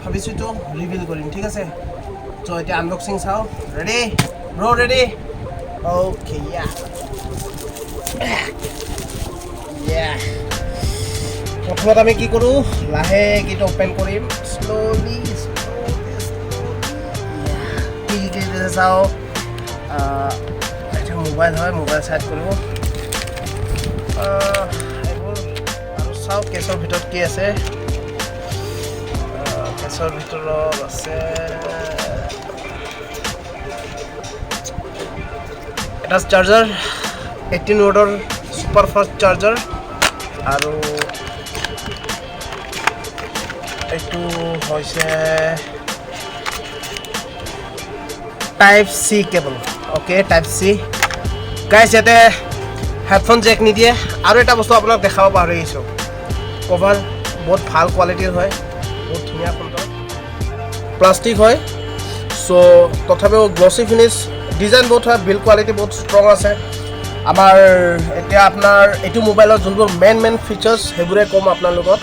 ভাবিছোঁ এইটো ৰিভিল কৰিম, ঠিক আছে। চ' এতিয়া আনবক্সিং চাওঁ। Ready bro? Ready? Okay, yeah. প্ৰথমত আমি কি কৰোঁ? লাহেকৈ এইটো অ'পেন কৰিম, শ্ল'লি। কি কি দিছে চাওঁ। এইটো মোবাইল হয়, মোবাইল চাইড কৰিব। এইবোৰ আৰু চাওঁ কেছৰ ভিতৰত কি আছে। কেছৰ ভিতৰত আছে এটা চাৰ্জাৰ, 18 ৱাটৰ ছুপাৰ ফাষ্ট চাৰ্জাৰ। আৰু এইটো হৈছে type C cable. Okay, type C. Guys, ইয়াতে হেডফোন জেক নিদিয়ে। আৰু এটা বস্তু আপোনাক দেখাব পাহৰি আহিছোঁ, কভাৰ বহুত ভাল কোৱালিটিৰ হয়, বহুত ধুনীয়া সুন্দৰ প্লাষ্টিক হয়। চ' তথাপিও গ্লছি ফিনিছ, ডিজাইন বহুত হয়, বিল্ড কোৱালিটি বহুত ষ্ট্ৰং আছে। আমাৰ এতিয়া আপোনাৰ এইটো মোবাইলৰ যোনবোৰ মেইন মেইন ফিচাৰ্ছ, সেইবোৰে ক'ম আপোনালোকক।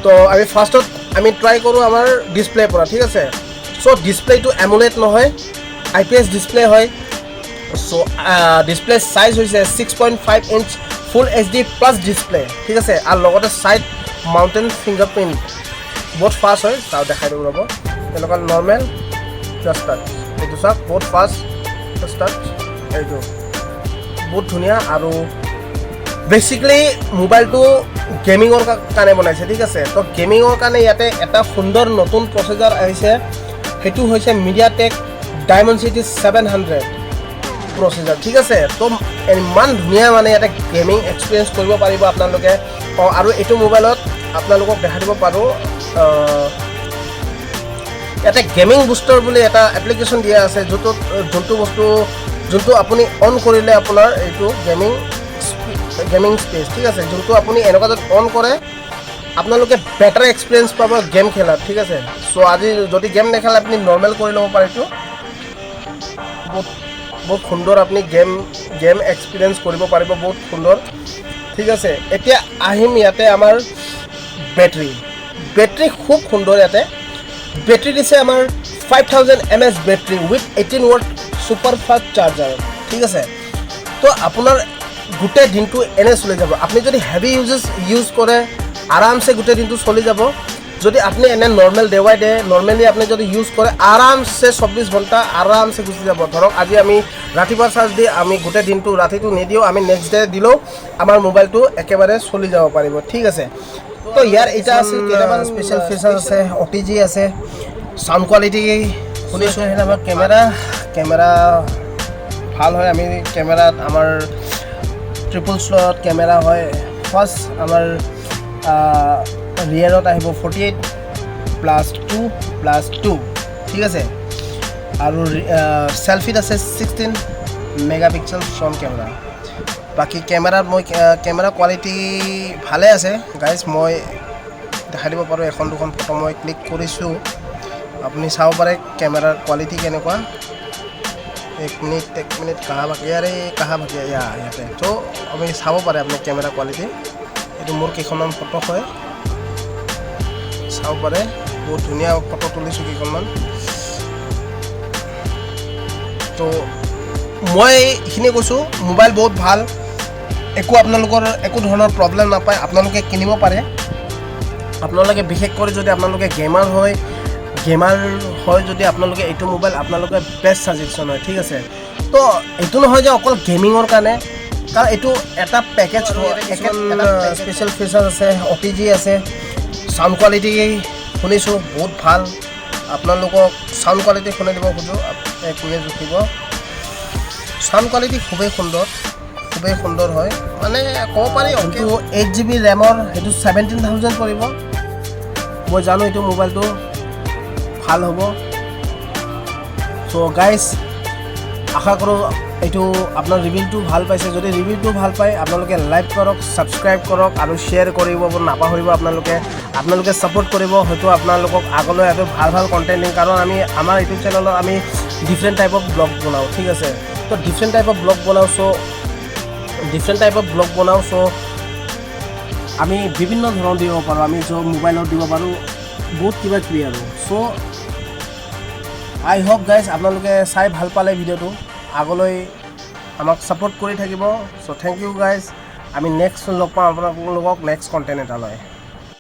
তো আমি ফাৰ্ষ্টত আমি ট্ৰাই কৰোঁ আমাৰ ডিছপ্লেৰ পৰা, ঠিক আছে। চ' ডিছপ্লেটো এমোলেড নহয়, আইপিএছ ডিছপ্লে হয়। চ' ডিছপ্লে চাইজ হৈছে 6.5 inch full HD+ display, ঠিক আছে। আৰু লগতে চাইড মাউণ্টেড ফিংগাৰ প্ৰিণ্ট, বহুত ফাষ্ট হয়। চাওঁ, দেখাই দিওঁ ৰ'ব। তেনেকুৱা নৰ্মেল জাষ্ট টাচ, এইটো চাওক, বহুত ফাষ্ট জাষ্ট টাচ, এইটো বহুত ধুনীয়া। আৰু বেচিকেলি মোবাইলটো গেমিঙৰ কাৰণে বনাইছে, ঠিক আছে। তো গেমিঙৰ কাৰণে ইয়াতে এটা সুন্দৰ নতুন প্ৰচেছৰ আহিছে, সেইটো হৈছে মিডিয়াটেক ডাইমেনচিটি 700 প্ৰচেছৰ, ঠিক আছে। তো ইমান ধুনীয়া মানে ইয়াতে গেমিং এক্সপিৰিয়েঞ্চ কৰিব পাৰিব আপোনালোকে। অঁ, আৰু এইটো মোবাইলত আপোনালোকক দেখাই দিব পাৰোঁ, ইয়াতে গেমিং বুষ্টাৰ বুলি এটা এপ্লিকেশ্যন দিয়া আছে, যোনটোত যোনটো বস্তু যোনটো আপুনি অন কৰিলে আপোনাৰ এইটো গেমিং গেমিং স্পেচ, ঠিক আছে। যোনটো আপুনি এনেকুৱা যদি অন কৰে, আপোনালোকে বেটাৰ এক্সপিৰিয়েঞ্চ পাব গেম খেলাত, ঠিক আছে। চ' আজি যদি গেম নেখেলে, আপুনি নৰ্মেল কৰি ল'ব পাৰে। এইটো বহুত বহুত সুন্দৰ, আপুনি গেম গেম এক্সপিৰিয়েঞ্চ কৰিব পাৰিব, বহুত সুন্দৰ, ঠিক আছে। এতিয়া আহিম ইয়াতে আমাৰ বেটেৰী। বেটেৰী খুব সুন্দৰ। ইয়াতে বেটেৰী দিছে আমাৰ 5000 mAh battery with 18 watt super fast charger, ঠিক আছে। তো আপোনাৰ গোটেই দিনটো এনে চলি যাব। আপুনি যদি হেভি ইউজেছ ইউজ কৰে, আৰামছে গোটেই দিনটো চলি যাব। যদি আপুনি এনে normal day by day normally আপুনি যদি ইউজ কৰে, আৰামছে 24 ঘণ্টা আৰামছে গুচি যাব। ধৰক আজি আমি ৰাতিপুৱা চাৰ্জ দি আমি গোটেই দিনটো, ৰাতিটো নিদিওঁ, আমি নেক্সট ডে দিলেও আমাৰ মোবাইলটো একেবাৰে চলি যাব পাৰিব, ঠিক আছে। তো ইয়াৰ এটা আছিল কেইটামান স্পেচিয়েল ফিচাৰ্ছ আছে, অ'টিজি আছে, চাউণ্ড কোৱালিটি শুনিছোঁ। আহিলে আমাৰ কেমেৰা। কেমেৰা ভাল হয়। আমি কেমেৰাত আমাৰ ট্ৰিপল শ্লট কেমেৰা হয়। ফাৰ্ষ্ট আমাৰ ৰিয়েৰত আহিব 48 + 2 + 2, ঠিক আছে। আৰু চেলফিত আছে 16 মেগা পিক্সেল ফ্ৰণ্ট কেমেৰা। বাকী কেমেৰাত মই কেমেৰা কোৱালিটি ভালে আছে। গাইজ, মই দেখাই দিব পাৰোঁ, এখন দুখন ফটো মই ক্লিক কৰিছোঁ, আপুনি চাব পাৰে কেমেৰাৰ কোৱালিটি কেনেকুৱা। এক মিনিট, এক মিনিট, कहाँ भाग गया रे, कहाँ भाग गया? ইয়াতে। ত' আপুনি চাব পাৰে আপুনি কেমেৰা কোৱালিটি। এইটো মোৰ কেইখনমান ফটো হয়, চাব পাৰে, বহুত ধুনীয়া ফটো তুলিছোঁ কেইখনমান। তো মই এইখিনি কৈছোঁ, মোবাইল বহুত ভাল, একো আপোনালোকৰ একো ধৰণৰ প্ৰব্লেম নাপায়, আপোনালোকে কিনিব পাৰে। আপোনালোকে বিশেষ কৰি যদি আপোনালোকে গেমাৰ হয় যদি আপোনালোকে এইটো মোবাইল আপোনালোকে বেষ্ট ছাজেশ্যন হয়, ঠিক আছে। তো এইটো নহয় যে অকল গেমিঙৰ কাৰণে, কাৰণ এইটো এটা পেকেজ, স্পেচিয়েল ফিচাৰ্ছ আছে, অ'টিজি আছে, চাউণ্ড কোৱালিটি শুনিছোঁ বহুত ভাল। আপোনালোকক চাউণ্ড কোৱালিটি শুনাই দিব খোজোঁ, এক মিনিট ৰখিব। চাউণ্ড কোৱালিটি খুবেই সুন্দৰ, খুবেই সুন্দৰ হয়। মানে ক'ব পাৰি, যোনটো 8 জিবি ৰেমৰ, সেইটো 17,000 পৰিব। মই জানো এইটো মোবাইলটো ভাল হ'ব। চ' গাইজ, আশা কৰোঁ এইটো আপোনাৰ ৰিভিউটো ভাল পাইছে। যদি ৰিভিউটো ভাল পায়, আপোনালোকে লাইক কৰক, ছাবস্ক্ৰাইব কৰক আৰু শ্বেয়াৰ কৰিব নাপাহৰিব। আপোনালোকে আপোনালোকে ছাপোৰ্ট কৰিব, হয়তো আপোনালোকক আগলৈ আৰু ভাল ভাল কণ্টেণ্ট দিম। কাৰণ আমি আমাৰ ইউটিউব চেনেলত আমি ডিফাৰেণ্ট টাইপ অফ ব্লগ বনাওঁ, ঠিক আছে। তো ডিফাৰেণ্ট টাইপ অফ ব্লগ বনাওঁ, চ' ডিফাৰেণ্ট টাইপ অফ ব্লগ বনাওঁ, চ' আমি বিভিন্ন ধৰণৰ দিব পাৰোঁ। আমি য' মোবাইলত দিব পাৰোঁ। বহুত কিবা কিবি আৰু। চ' আই হোপ গাইজ, আপোনালোকে চাই ভাল পালে ভিডিঅ'টো। আগলৈ আমাক ছাপোৰ্ট কৰি থাকিব। চ' thank U guys. আমি নেক্সট লগ পাম আপোনালোকক নেক্সট কণ্টেণ্ট এটালৈ।